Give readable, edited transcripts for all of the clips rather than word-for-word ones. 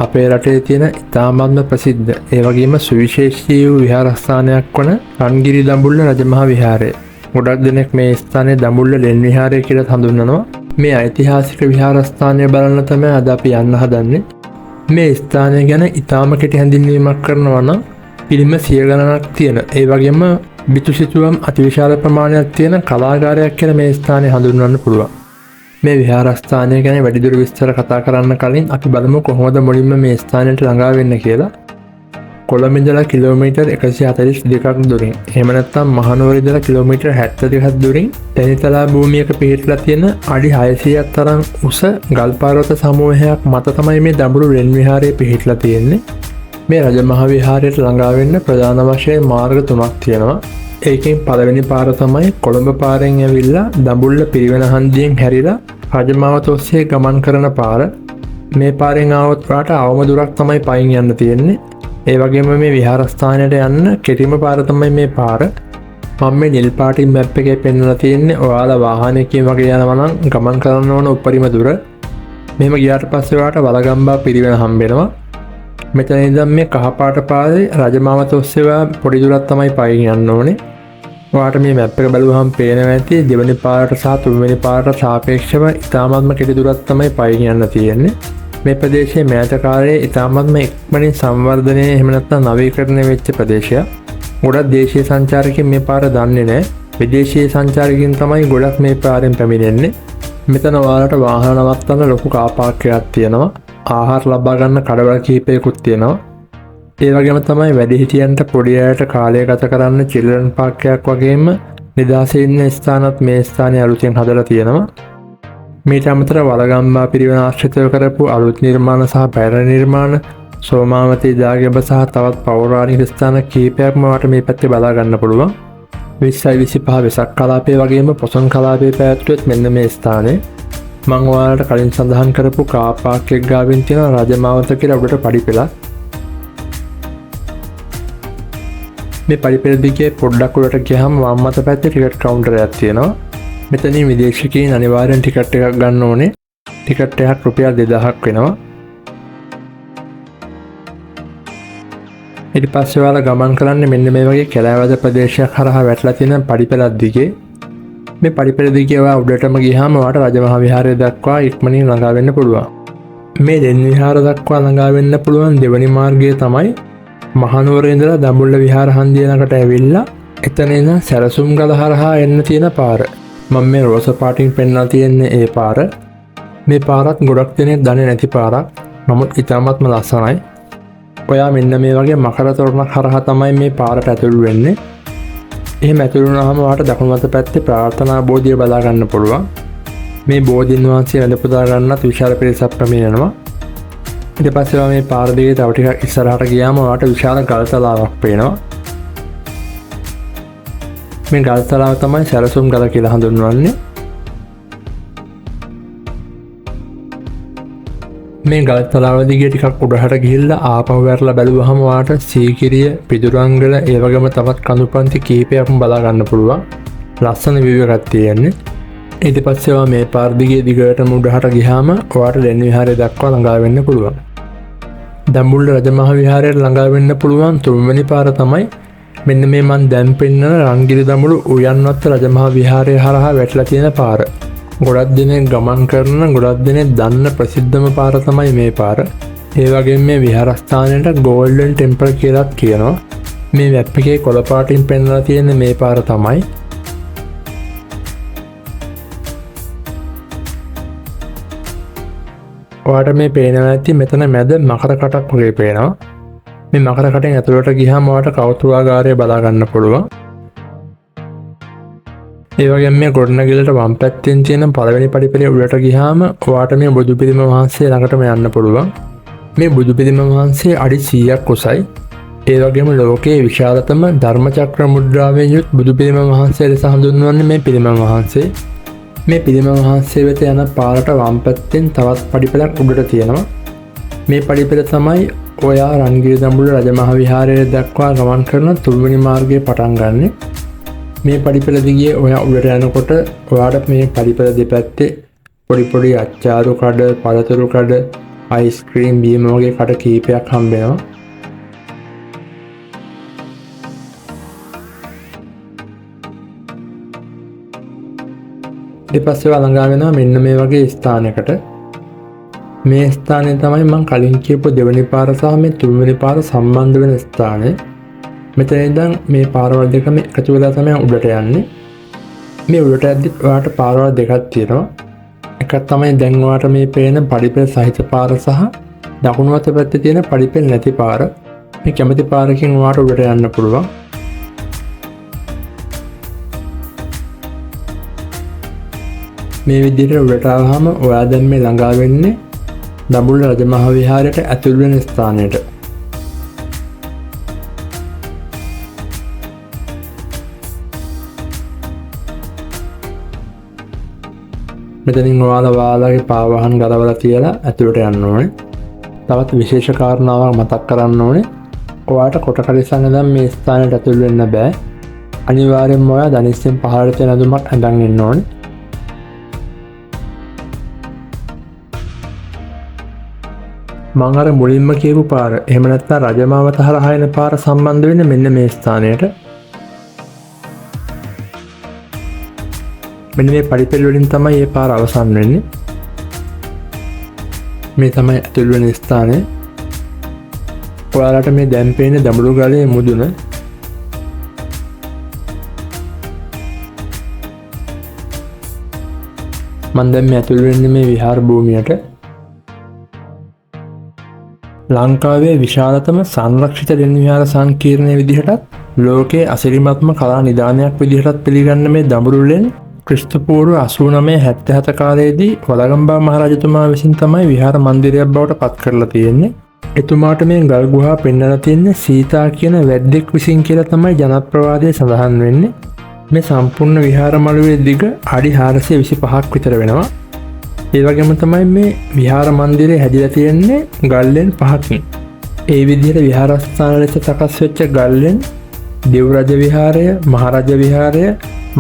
අපේ රටේ තියෙන ඉතාමත්ම ප්‍රසිද්ධ ඒ වගේම සුවිශේෂී වූ විහාරස්ථානයක් වන රන්ගිරි දඹුල්ල රජමහා විහාරය. ගොඩක් දෙනෙක් මේ ස්ථානය දඹුල්ල ලෙන් විහාරය කියලා හඳුන්වනවා. මේ ඓතිහාසික විහාරස්ථානය බලන්න තමයි අද අපි යන්න හදන්නේ. මේ ස්ථානය ගැන ඉතාම කෙටි හැඳින්වීමක් කරනවා නම් පිළිම සිය ගණනක් තියෙන, ඒ වගේම බිතු සිතුවම් අතිවිශාල ප්‍රමාණයක් තියෙන කලාගාරයක් කියලා මේ ස්ථානය හඳුන්වන්න පුළුවන්. මේ විහාරස්ථානය ගැන වැඩිදුර විස්තර කතා කරන්න කලින් අපි බලමු කොහොමද මුලින්ම මේ ස්ථානයට ළඟා වෙන්න කියලා. කොළඹ ඉඳලා කිලෝමීටර් 142ක් දුරින්, එහෙම නැත්නම් මහනුවර ඉඳලා කිලෝමීටර් 72ක් දුරින් තැනිතලා භූමියක පිහිටලා තියෙන අඩි 600ක් තරම් උස ගල් පර්වත සමූහයක් මත තමයි මේ දඹුලු ලෙන් විහාරය පිහිටලා තියෙන්නේ. මේ රජමහා විහාරයට ළඟා වෙන්න ප්‍රධාන වශයෙන් මාර්ග තුනක් තියෙනවා. ඒකෙන් පළවෙනි පාර තමයි කොළඹ පාරෙන් ඇවිල්ලා දඹුල්ල පිරිවෙන හන්දියෙන් හැරිලා රජමාවත ඔස්සේ ගමන් කරන පාර. මේ පාරෙන් ආවොත් ඔයාට අවම දුරක් තමයි පයින් යන්න තියෙන්නේ. ඒ වගේම මේ විහාරස්ථානයට යන්න කෙටිම පාර තමයි මේ පාර. මම මේ නිල් පාටින් මැප් එකේ පෙන්වලා තියෙන්නේ ඔයාලා වාහනයකින් වගේ යනවා නම් ගමන් කරන්න ඕන උපරිම දුර. මෙහෙම ගියාට පස්සේ ඔයාට වලගම්බා පිරිවෙන හම්බෙනවා. මෙතන ඉඳන් මේ කහපාට පාරේ රජමාවත ඔස්සේ ඔයා පොඩි දුරක් තමයි පයින් යන්න ඕනේ. ඔයාට මේ මැප් එක බලුවහම පේනවා ඇති දෙවෙනි පාරට සහ තුන්වෙනි පාරට සාපේක්ෂව ඉතාමත්ම කෙටි දුරක් තමයි පයින් යන්න තියෙන්නේ. මේ ප්‍රදේශයේ මෑත කාලයේ ඉතාමත්ම ඉක්මනින් සංවර්ධනය එහෙම නැත්නම් නවීකරණය වෙච්ච ප්‍රදේශයක්. ගොඩක් දේශීය සංචාරකයන් මේ පාර දන්නේ නැහැ. විදේශීය සංචාරකයන් තමයි ගොඩක් මේ පාරෙන් පැමිණෙන්නේ. මෙතන ඔයාලට වාහන නවත්තන්න ලොකු කාර් පාක් එකක් තියෙනවා. ආහාර ලබා ගන්න කඩවල් කිහිපයකුත් තියෙනවා. ඒ වගේම තමයි වැඩිහිටියන්ට පොඩි අයට කාලය ගත කරන්න චිල්ඩ්‍රන් පාක් එකක් වගේම නිදහසේ ඉන්න ස්ථානත් මේ ස්ථානයේ අලුතෙන් හදලා තියෙනවා. මීට අමතරව වලගම්බා පිරිවෙන ආශ්‍රිතව කරපු අලුත් නිර්මාණ සහ පැරණි නිර්මාණ, සෝමාවතී දාගැබ සහ තවත් පෞරාණික ස්ථාන කිහිපයක්ම ඔයාලට මේ පැත්තේ බලා ගන්න පුළුවන්. විස්සයි විසිපහ වෙසක් කලාපය වගේම පොසොන් කලාපය පැවැත්වුවෙත් මෙන්න මේ ස්ථානයේ. මං ඔයාලට කලින් සඳහන් කරපු කාර් පාක් එක ගාවින් තියෙන රජමාවත කියලා උඩට පඩිපෙළක්. මේ පඩිපෙළ දිගේ පොඩ්ඩක් උඩට ගියාම වම් අත පැත්තේ ටිකට් කවුන්ටර් එකක් තියෙනවා. මෙතනින් විදේශිකයින් අනිවාර්යෙන් ටිකට් එකක් ගන්න ඕනේ. ටිකට් එකක් රුපියල් 2000ක් වෙනවා. ඊට පස්සේ ඔයාලා ගමන් කරන්නේ මෙන්න මේ වගේ කැලෑවද ප්‍රදේශයක් හරහා වැටලා තියෙන පඩිපෙළක් දිගේ. මේ පඩිපෙළ දිගේ ඔයා උඩටම ගියාම ඔයාට රජමහා විහාරය දක්වා ඉක්මනින් ළඟා වෙන්න පුළුවන්. මේ ලෙන් විහාර දක්වා ළඟා වෙන්න පුළුවන් දෙවනි මාර්ගය තමයි මහනුවර ඉඳලා දඹුල්ල විහාර හන්දිය ළඟට ඇවිල්ලා එතන ඉඳන් සැරසුම් ගල හරහා එන්න තියෙන පාර. මම මේ රෝස පාටින් පෙන්ලා තියෙන්නේ ඒ පාර. මේ පාරත් ගොඩක් දෙනෙක් දන්නේ නැති පාරක්. නමුත් ඉතාමත්ම ලස්සනයි. ඔයා මෙන්න මේ වගේ මකර තොරණක් හරහා තමයි මේ පාරට ඇතුළු වෙන්නේ. එහෙම ඇතුළු වුණාම ඔයාට දකුණු අත පැත්තේ ප්‍රාර්ථනා බෝධිය බලා ගන්න පුළුවන්. මේ බෝධීන් වහන්සේ වැඳ පුදා ගන්නත් විශාල පිරිසක් පැමිණෙනවා. ඊට පස්සේ ඔයා මේ පාර දිගේ තව ටිකක් ඉස්සරහට ගියාම ඔයාට විශාල ගල් තලාවක් පේනවා. මේ ගල් තලාව තමයි සැරසුම් ගල කියලා හඳුන්වන්නේ. මේ ගල් තලාව දිගේ ටිකක් උඩහට ගිහිල්ලා ආපහු වැරලා බැලුවහම ඔයාට සීගිරිය, පිදුරංගල, ඒ වගේම තවත් කඳු පන්ති කිහිපයක්ම බලා ගන්න පුළුවන්. ලස්සන view එකක් තියෙන්නේ. ඊට පස්සේ ඔයා මේ පාර දිගේ දිගටම උඩහට ගියාම ඔයාට ලෙන් විහාරය දක්වා ළඟා වෙන්න පුළුවන්. දඹුල්ල රජමහා විහාරයට ළඟා වෙන්න පුළුවන් තුන්වෙනි පාර තමයි මෙන්න මේ මං දැන් පෙන්නන රන්ගිරි දඹුලු උයන්වත්ත රජමහා විහාරය හරහා වැටලා තියෙන පාර. ගොඩක් දෙනෙක් ගමන් කරන, ගොඩක් දෙනෙක් දන්න ප්‍රසිද්ධම පාර තමයි මේ පාර. ඒ වගේම මේ විහාරස්ථානයට ගෝල්ඩන් ටෙම්පල් කියලාත් කියනවා. මේ මැප් එකේ කොළ පාටින් පෙන්වලා තියෙන මේ පාර තමයි. ඔයාට මේ පේනවා ඇති මෙතන මැද මකර කටක් වගේ පේනවා. මේ මකර කටෙන් ඇතුළට ගියාම ඔයාට කෞතුකාගාරය බලා ගන්න පුළුවන්. ඒ වගේම මේ ගොඩනැගිල්ලට වම් පැත්තෙන් තියෙන පළවෙනි පඩිපෙළේ උඩට ගියාම ඔයාට මේ බුදු පිළිම වහන්සේ ළඟටම යන්න පුළුවන්. මේ බුදු පිළිම වහන්සේ අඩි 100ක් උසයි. ඒ වගේම ලෝකයේ විශාලතම ධර්මචක්‍ර මුද්‍රාවෙන් යුත් බුදු පිළිම වහන්සේ ලෙස හඳුන්වන්නේ මේ පිළිම වහන්සේ. මේ පිළිම වහන්සේ වෙත යන පාරට වම් පැත්තෙන් තවත් පඩිපෙළක් උඩට තියෙනවා. මේ පඩිපෙළ තමයි ඔයා රන්ගිරි දඹුල්ල රජමහා විහාරය දක්වා ගමන් කරන තුන්වෙනි මාර්ගය පටන් ගන්නෙ. මේ පඩිපෙළ දිගේ ඔයා උඩට යනකොට ඔයාට මේ පඩිපෙළ දෙපැත්තේ පොඩි පොඩි අච්චාරු කඩ, පළතුරු කඩ, අයිස්ක්‍රීම් බීම වගේ කට කීපයක් හම්බෙනවා. ඊට පස්සේ ඔයා ළඟා වෙනවා මෙන්න මේ වගේ ස්ථානයකට. මේ ස්ථානය තමයි මං කලින් කියපු දෙවෙනි පාර සහ මේ තුන්වෙනි පාර සම්බන්ධ වෙන ස්ථානය. මෙතන ඉඳන් මේ පාරවල් දෙකම එකතු වෙලා තමයි උඩට යන්නේ. මේ උඩට යද්දිත් ඔයාට පාරවල් දෙකක් තියෙනවා. එකක් තමයි දැන් ඔයාට මේ පේන පඩිපෙළ සහිත පාර සහ දකුණු අත පැත්තේ තියෙන පඩිපෙළ නැති පාර. මේ කැමති පාරකින් ඔයාට උඩට යන්න පුළුවන්. මේ විදිහට උඩට ආවහම ඔයා දැන් මේ ළඟා වෙන්නේ දඹුල්ල රජමහා විහාරයට ඇතුල් වෙන ස්ථානයට. මෙතනින් ඔයාලා ඔයාලගේ පාවහන් ගලවලා තියලා ඇතුළට යන්න ඕනේ. තවත් විශේෂ කාරණාවක් මතක් කරන්න ඕනේ. ඔයාට කොට කලිසම් ඉඳන් මේ ස්ථානයට ඇතුල් වෙන්න බෑ. අනිවාර්යෙන්ම ඔයා දනිස්සෙන් පහළට තියෙන ඇඳුමක් ඇඳන් ඉන්න ඕනේ. මං අර මුලින්ම කියපු පාර, එහෙම නැත්නම් රජමාවත හරහා එන පාර සම්බන්ධ වෙන්නේ මෙන්න මේ ස්ථානයට. මෙන්න මේ පඩිපෙළ වලින් තමයි මේ පාර අවසන් වෙන්නේ. මේ තමයි ඇතුල් වෙන ස්ථානය. ඔයාලට මේ දැන් පේන දඹුලු ගලේ මුදුන. මං දැන් මේ ඇතුල් වෙන්නේ මේ විහාර භූමියට. ලංකාවේ විශාලතම සංරක්ෂිත ලෙන් විහාර සංකීර්ණය විදිහටත් ලෝකයේ අසිරිමත්ම කලා නිදානයක් විදිහටත් පිළිගන්න මේ දඹුලු ලෙන් ක්‍රිස්තු පූර්ව 89 77 කාලයේදී වලගම්බා මහරජතුමා විසින් තමයි විහාර මන්දිරයක් බවට පත් කරලා තියෙන්නේ. එතුමාට මේ ගල් ගුහා පෙන්වලා තියෙන්නේ සීතා කියන වැද්දෙක් විසින් කියලා තමයි ජනප්‍රවාදයේ සඳහන් වෙන්නේ. මේ සම්පූර්ණ විහාර මළුවේ දිග අඩි 425ක් විතර වෙනවා. ඒ වගේම තමයි මේ විහාර මන්දිරය හැදිලා තියෙන්නේ ගල්ලෙන් පහකින්. ඒ විදිහට විහාරස්ථාන ලෙස සකස් වෙච්ච ගල්ලෙන් දෙව් රජ විහාරය, මහරජ විහාරය,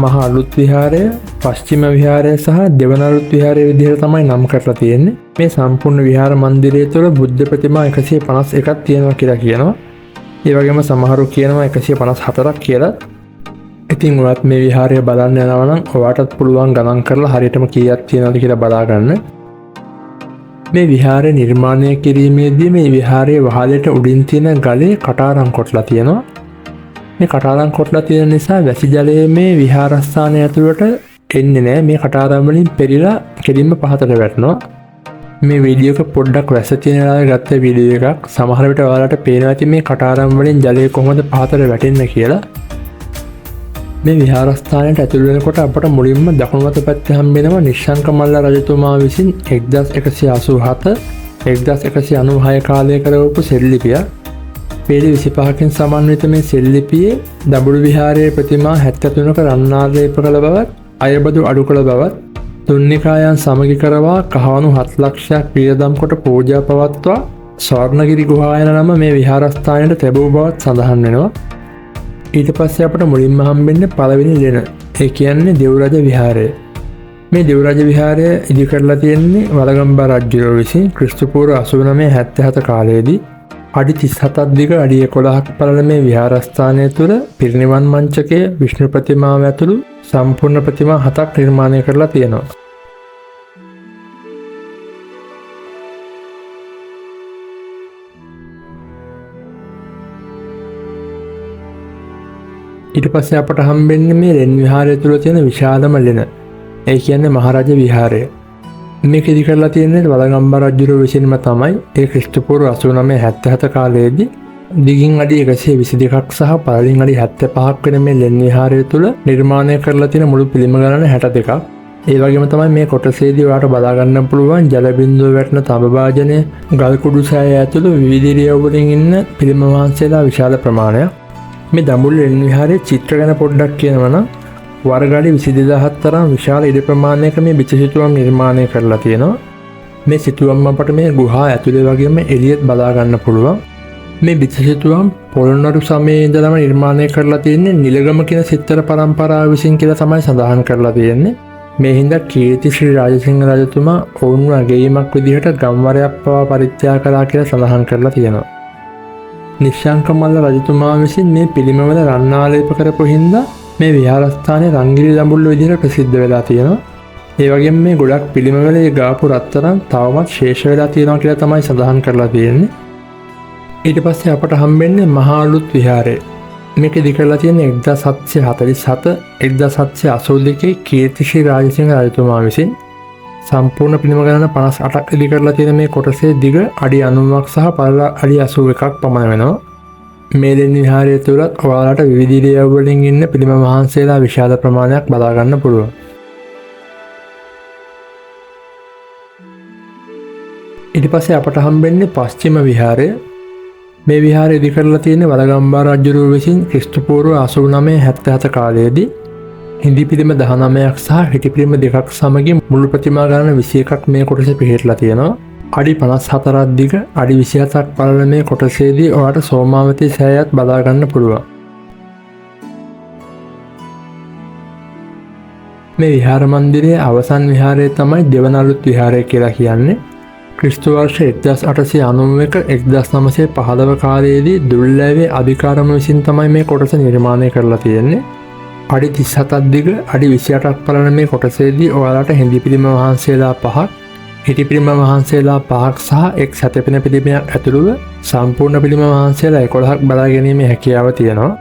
මහ අලුත් විහාරය, පශ්චිම විහාරය සහ දෙවන අලුත් විහාරය විදිහට තමයි නම් කරලා තියෙන්නේ. මේ සම්පූර්ණ විහාර මන්දිරය තුළ බුද්ධ ප්‍රතිමා 151ක් තියෙනවා කියලා කියනවා. ඒ වගේම සමහරු කියනවා 154ක් කියලා. ඉතින් ඔයත් මේ විහාරය බලන්න යනවා නම් ඔයාටත් පුළුවන් ගණන් කරලා හරියටම කීයක් තියෙනවද කියලා බලා ගන්න. මේ විහාරය නිර්මාණය කිරීමේදී මේ විහාරයේ වහලට උඩින් තියෙන ගලේ කටාරම් කොටලා තියෙනවා. මේ කටාරම් කොටලා තියෙන නිසා වැසි ජලය මේ විහාරස්ථානය ඇතුළට එන්නේ නෑ. මේ කටාරම් වලින් පෙරිලා කෙලින්ම පහතට වැටෙනවා. මේ වීඩියෝ එක පොඩ්ඩක් වැස්ස තියෙන වෙලාවේ ගත්ත වීඩියෝ එකක්. සමහර විට ඔයාලට පේනවා ඇති මේ කටාරම් වලින් ජලය කොහොමද පහතට වැටෙන්නේ කියලා. මේ විහාරස්ථානයට ඇතුල් වෙනකොට අපට මුලින්ම දකුණු අත පැත්තේ හම්බෙනවා නිශ්ශංක මල්ල රජතුමා විසින් 1187 1196 කාලයේ කරවපු සෙල්ලිපිය. පේලි 25කින් සමන්විත මේ සෙල්ලිපියේ දඹුලු විහාරයේ ප්‍රතිමා 73ක රන්නාලේප කළ බවත්, අයබදු අඩු කළ බවත්, තුන්නිකායන් සමගි කරවා කහවණු 7 ලක්ෂයක් වියදම් කොට පූජා පවත්වා ස්වර්ණගිරි ගුහා යන නම මේ විහාරස්ථානයට තැබූ බවත් සඳහන් වෙනවා. ඊට පස්සේ අපට මුලින්ම හම්බෙන්නේ පළවෙනි ලෙන. ඒ කියන්නේ දෙව්රජ විහාරය. මේ දෙව්රජ විහාරය ඉදි කරලා තියෙන්නේ වලගම්බා රජුරෝ විසින් ක්‍රිස්තු පූර්ව 89 77 කාලයේදී. අඩි 37ක් දිග අඩි 11ක් පළල මේ විහාරස්ථානය තුළ පිරිනිවන් මංචකය, විෂ්ණු ප්‍රතිමාව ඇතුළු සම්පූර්ණ ප්‍රතිමා 7ක් නිර්මාණය කරලා තියෙනවා. ඊට පස්සේ අපට හම්බෙන්නේ මේ ලෙන් විහාරය තුළ තියෙන විශාලම ලෙන. ඒ කියන්නේ මහරජ විහාරය. මේක ඉදි කරලා තියෙන්නේ වලගම්බා රජුරෝ විසින්ම තමයි. ඒ ක්‍රිස්තු පූර්ව 89 77 කාලයේදී දිගින් අඩි 122ක් සහ පළලින් අඩි 75ක් වෙන මේ ලෙන් විහාරය තුළ නිර්මාණය කරලා තියෙන මුළු පිළිම ගණන 62ක්. ඒ වගේම තමයි මේ කොටසේදී ඔයාලට බලා ගන්න පුළුවන් ජල බිඳුව වැටෙන තඹ භාජනය, ගල් කුඩු සෑය ඇතුළු විවිධ ඉරියව් වලින් ඉන්න පිළිම වහන්සේලා විශාල ප්‍රමාණයක්. මේ දඹුල්ල ලෙන් විහාරයේ චිත්‍ර ගැන පොඩ්ඩක් කියනවා නම් වර්ග අඩි 22000ක් තරම් විශාල ඉඩ ප්‍රමාණයක මේ බිතු සිතුවම් නිර්මාණය කරලා තියෙනවා. මේ සිතුවම් අපට මේ ගුහා ඇතුලේ වගේම එළියත් බලා ගන්න පුළුවන්. මේ බිතු සිතුවම් පොළොන්නරු සමයේ ඉඳලම නිර්මාණය කරලා තියෙන්නේ නිලගම කියන සිත්තර පරම්පරාව විසින් කියලා තමයි සඳහන් කරලා තියෙන්නේ. මේ හින්දා කීර්ති ශ්‍රී රාජසිංහ රජතුමා ඔවුන්ව ඇගයීමක් විදිහට ගම්වරයක් පවා පරිත්‍යාග කළා කියලා සඳහන් කරලා තියෙනවා. නිශ්ශංක මල්ල රජතුමා විසින් මේ පිළිමවල රන් ආලේප කරපු හින්දා මේ විහාරස්ථානය රන්ගිරි දඹුල්ල විදිහට ප්‍රසිද්ධ වෙලා තියෙනවා. ඒ වගේම මේ ගොඩක් පිළිමවල ඒ ගාපු රත්තරන් තවමත් ශේෂ වෙලා තියෙනවා කියලා තමයි සඳහන් කරලා තියෙන්නේ. ඊට පස්සේ අපට හම්බෙන්නේ මහා අලුත් විහාරය. මේක ඉදි කරලා තියෙන්නේ 1747 1782 කීර්ති ශ්‍රී රාජසිංහ රජතුමා විසින්. සම්පූර්ණ පිළිම ගණන 58ක් ඉදි කරලා තියෙන මේ කොටසේ දිග අඩි 90ක් සහ පළල අඩි 81ක් පමණ වෙනවා. මේ ලෙන් විහාරය තුලත් ඔයාලට විවිධ ඉරියව් වලින් ඉන්න පිළිම වහන්සේලා විශාල ප්‍රමාණයක් බලා ගන්න පුළුවන්. ඊට පස්සේ අපට හම්බෙන්නේ පශ්චිම විහාරය. මේ විහාරය ඉදි කරලා තියෙන්නේ වලගම්බා රජුරුව විසින් ක්‍රිස්තු පූර්ව 89 77 කාලයේදී. හිඳි පිළිම 19ක් සහ හිටි පිළිම දෙකක් සමගින් මුළු ප්‍රතිමා ගණන 21ක් මේ කොටසේ පිහිටලා තියෙනවා. අඩි 54ක් දිග අඩි 27ක් පළල මේ කොටසේදී ඔයාට සෝමාවතී සෑයත් බලා ගන්න පුළුවන්. මේ විහාර මන්දිරයේ අවසන් විහාරය තමයි දෙවන අලුත් විහාරය කියලා කියන්නේ. ක්‍රිස්තු වර්ෂ 1891 1915 කාලයේදී දුල්ලෑවේ අධිකාරම විසින් තමයි මේ කොටස නිර්මාණය කරලා තියෙන්නේ. අඩි 37ක් දිග අඩි 28ක් පළල මේ කොටසේදී ඔයාලට හිඳි පිළිම වහන්සේලා පහක්, හිටි පිළිම වහන්සේලා පහක් සහ එක් සැතපෙන පිළිමයක් ඇතුළුව සම්පූර්ණ පිළිම වහන්සේලා 11ක් බලා ගැනීමේ හැකියාව තියෙනවා.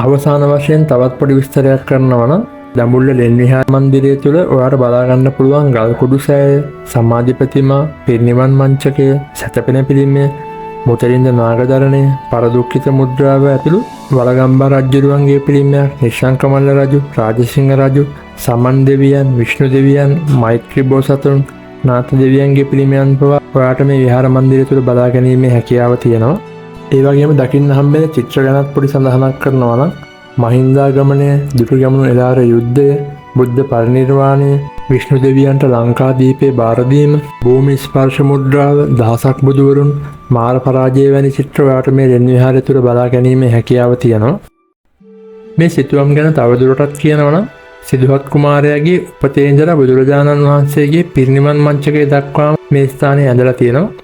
අවසාන වශයෙන් තවත් පොඩි විස්තරයක් කරනවා නම් දඹුල්ල ලෙන් විහාර මන්දිරය තුළ ඔයාට බලා ගන්න පුළුවන් ගල් කුඩු සෑය, සමාධි ප්‍රතිමා, පිරිනිවන් මංචකය, සැතපෙන පිළිමය, මුතලින්ද නාගදරණය, පරදුක්ඛිත මුද්‍රාව ඇතුළු වලගම්බා රජුරුවන්ගේ පිළිමයක්, නිශ්ශංක මල්ල රජු, රාජසිංහ රජු, සමන් දෙවියන්, විෂ්ණු දෙවියන්, මෛත්‍රී බෝසතුන්, නාථ දෙවියන්ගේ පිළිමයන් පවා ඔයාට මේ විහාර මන්දිරය තුළ බලා ගැනීමේ හැකියාව තියෙනවා. ඒ වගේම දකින්න හම්බෙන චිත්‍ර ගැනත් පොඩි සඳහනක් කරනවා නම් මහින්දාගමනය, දුටුගැමුණු එළාර යුද්ධය, බුද්ධ පරිනිර්වාණය, විෂ්ණු දෙවියන්ට ලංකාදීපේ බාර දීම, භූමි ස්පර්ශ මුද්‍රාව, දහසක් බුදුවරුන්, මාර පරාජය වැනි චිත්‍ර ඔයාට මේ ලෙන් විහාරය තුළ බලා ගැනීමේ හැකියාව තියෙනවා. මේ සිතුවම් ගැන තවදුරටත් කියනවා නම් සිදුහත් කුමාරයාගේ උපතේ ඉඳලා බුදුරජාණන් වහන්සේගේ පිරිනිවන් මංචකය දක්වාම මේ ස්ථානය ඇඳලා තියෙනවා.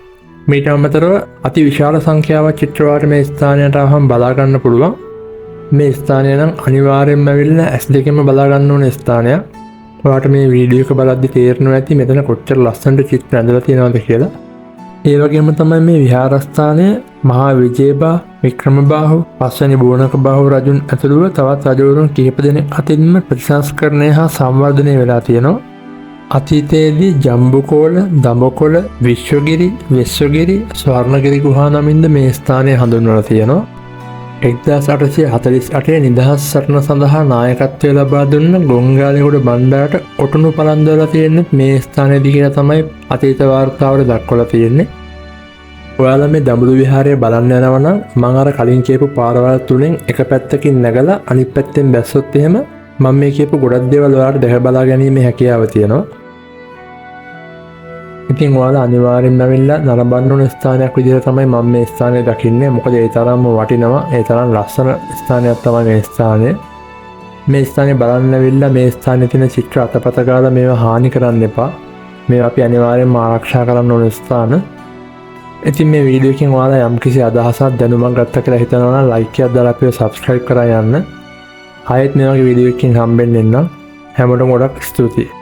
මීට අමතරව අති විශාල සංඛ්‍යාවක් චිත්‍ර ඔයාට මේ ස්ථානයට ආවම බලා ගන්න පුළුවන්. මේ ස්ථානය නම් අනිවාර්යෙන්ම ඇවිල්ලා ඇස් දෙකෙන්ම බලා ගන්න ඕන ස්ථානයක්. ඔයාට මේ වීඩියෝ එක බලද්දි තේරෙනවා ඇති මෙතන කොච්චර ලස්සනට චිත්‍ර ඇඳලා තියෙනවද කියලා. ඒ වගේම තමයි මේ විහාරස්ථානය මහා විජේබා, වික්‍රමබාහු, පස්වැනි බෝනක බාහු රජුන් ඇතුළුව තවත් රජවරුන් කිහිප දෙනෙක් අතින්ම ප්‍රතිසංස්කරණය හා සංවර්ධනය වෙලා තියෙනවා. අතීතයේදී ජම්බුකෝල, දඹකොළ, විශ්වගිරි, වෙස්වගිරි, ස්වර්ණගිරි ගුහා නමින්ද මේ ස්ථානය හඳුන්වලා තියෙනවා. 1848 නිදහස් සටන සඳහා නායකත්වය ලබා දුන්න ගොංගාලේගොඩ බණ්ඩාරට ඔටුනු පලන්දවලා තියෙන්නේ මේ ස්ථානයේදී කියලා තමයි අතීත වාර්තාවල දක්වලා තියෙන්නේ. ඔයාලා මේ දඹුලු විහාරය බලන්න යනවා නම් මං අර කලින් කියපු පාරවල් තුනෙන් එක පැත්තකින් නැගලා අනිත් පැත්තෙන් බැස්සොත් එහෙම මං මේ කියපු ගොඩක් දේවල් ඔයාලට දැක බලා ගැනීමේ හැකියාව තියෙනවා. ඉතින් ඔයාලා අනිවාර්යෙන්ම ඇවිල්ලා නරඹන්න ඕන ස්ථානයක් විදිහට තමයි මම මේ ස්ථානය දකින්නේ. මොකද ඒ තරම්ම වටිනවා, ඒ තරම් ලස්සන ස්ථානයක් තමයි මේ ස්ථානය. මේ ස්ථානය බලන්න ඇවිල්ලා මේ ස්ථානයේ තියෙන චිත්‍ර අතපත ගාලා මේවා හානි කරන්න එපා. මේවා අපි අනිවාර්යෙන්ම ආරක්ෂා කරන්න ඕන ස්ථාන. ඉතින් මේ වීඩියෝ එකෙන් ඔයාලා යම්කිසි අදහසක් දැනුමක් ගත්තා කියලා හිතනවා නම් ලයික් එකක් දාලා අපිව සබ්ස්ක්‍රයිබ් කරා යන්න. ආයෙත් මේ වගේ වීඩියෝ එකකින් හම්බෙන්න එන්නම්. හැමෝටම ගොඩක් ස්තුතියි.